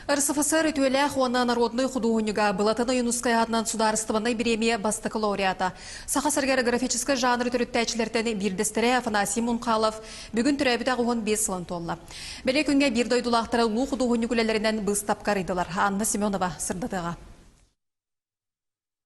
РСФСР үтүөлээх уонна народнай худуоһунньуга Былатын Ойуунускай аатынан судаарыстыбаннай бириэмийэ бастакы лауреата, Саха сиригэр графическай жанры төрүттээччилэртэн биирдэстэрэ Афанасий Мунхалов бүгүн төрөөбүт 85 сылын туолла. Бэлиэ күҥҥэ биир дойдулаахтара улуу худуоһунньук үлэлэринэн быыстапка арыйдылар. Анна Семенова сырдатыаҕа.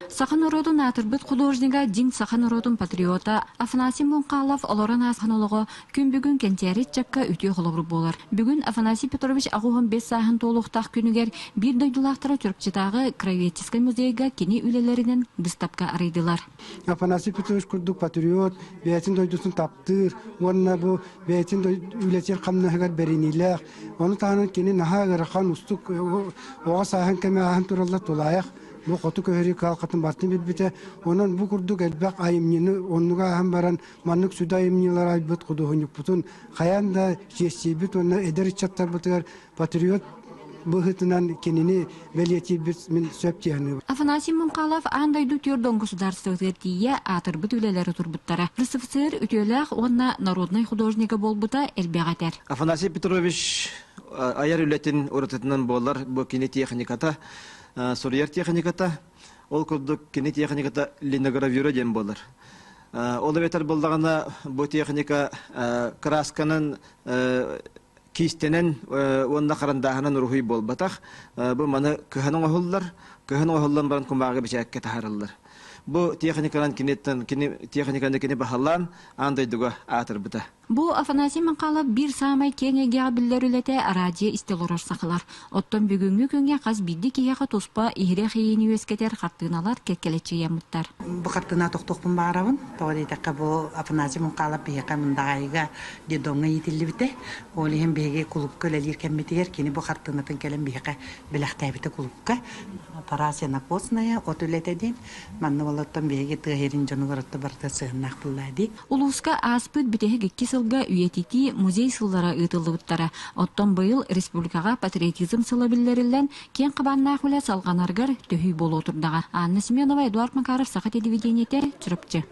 Саха норуотун аатырбыт художнига, дьиҥ саха норуотун патриота Афанасий Муҥхалов олорон ааспыт олоҕо күн бүгүн кэнчээри ыччакка үтүө холобур буолар. Бүгүн Афанасий Петрович 85 сааһын туолуохтаах күнүгэр биир дойдулаахтара Чурапчытааҕы краеведческай музейга кини үлэлэринэн быыстапка арыйдылар. Афанасий Петрович курдук патриот, бэйэтин дойдутун таптыыр уонна бу бэйэтин үлэтигэр хамнаһыгар бэриниилээх. Ону таһынан кини наһаа ыарахан устук оҕо сааһын кэмэ ааһан тураллар тулаайах бу хоту көһөрүү кыһалҕатын барытын билбитэ. Онон бу курдук элбэх айымньыны оннуга ааһан баран маннык сүдү айымньылары айбыт худуоһунньукпутун хайаан да чиэстиирбит уонна эдэр ыччаттарбытыгар патриот быһыытынан кинини бэлиэтиирбит мин сөп диэхинибин. Афанасий Мунхалов аан дойду түөрт государствотыгар тиийэ аатырбыт үлэлэри турбуттара. РСФСР үтүөлээх уонна народнай художнига буолбута элбэҕи этэр. Афанасий Петрович айар үлэтин уратытынан буолар бу кини техниката суруйар техниката, ол курдук кини техниката линогравюра диэн буолар. Ол эбэтэр буоллаҕына бу техника кыраасканан киистэнэн уонна харандааһынан уруһуй буолбатах. Бу маны кыһан оҥоһуллар, кыһан оҥоһуллан баран кумааҕы бэчээккэ таһаарыллар. Бу техниканан киниттэн кини техниканы кини баһылаан аан дойдуга аатырбыта. Бу Афанасий Михайлов биир саамай киэҥ эйгэҕэ биллэр үлэтэ араадьыйа истэ олорор сахалар. Оттон бүгүҥҥү күҥҥэ хас биирдии киһиэхэ туспа иһирэх иэйиини үөскэтэр хартыыналар кэккэлэччи ыйаммыттар. Бу хартыына тохтуохпун баҕарабын. Тоҕо диэтэххэ, бу Афанасий Михайлов биһиэхэ Мындаҕаайыга детдомҥа иитиллибитэ. Ол иһин биһиги кулуупка үлэлиир кэммитигэр кини бу хартыынатын кэлэн биһиэхэ бэлэхтээбитэ кулуупка. Пора сенокосная, от үлэтэ диэн. Манна олортон биһиги тыа сирин дьонугар отто барыта сыһыаннаах буолла дии. Улууска ааспыт бүтэһик икки сылга үйэтитии музей сыллара ыытыллыбыттара. Оттон быйыл республикаҕа патриотизм сыла биллэриллэн, киэҥ хабааннаах үлэ салҕанарыгар төһүү буолуо турдаҕа. Анна Семенова, Эдуард Макаров, Саха телевидениетэ, Чурапчы.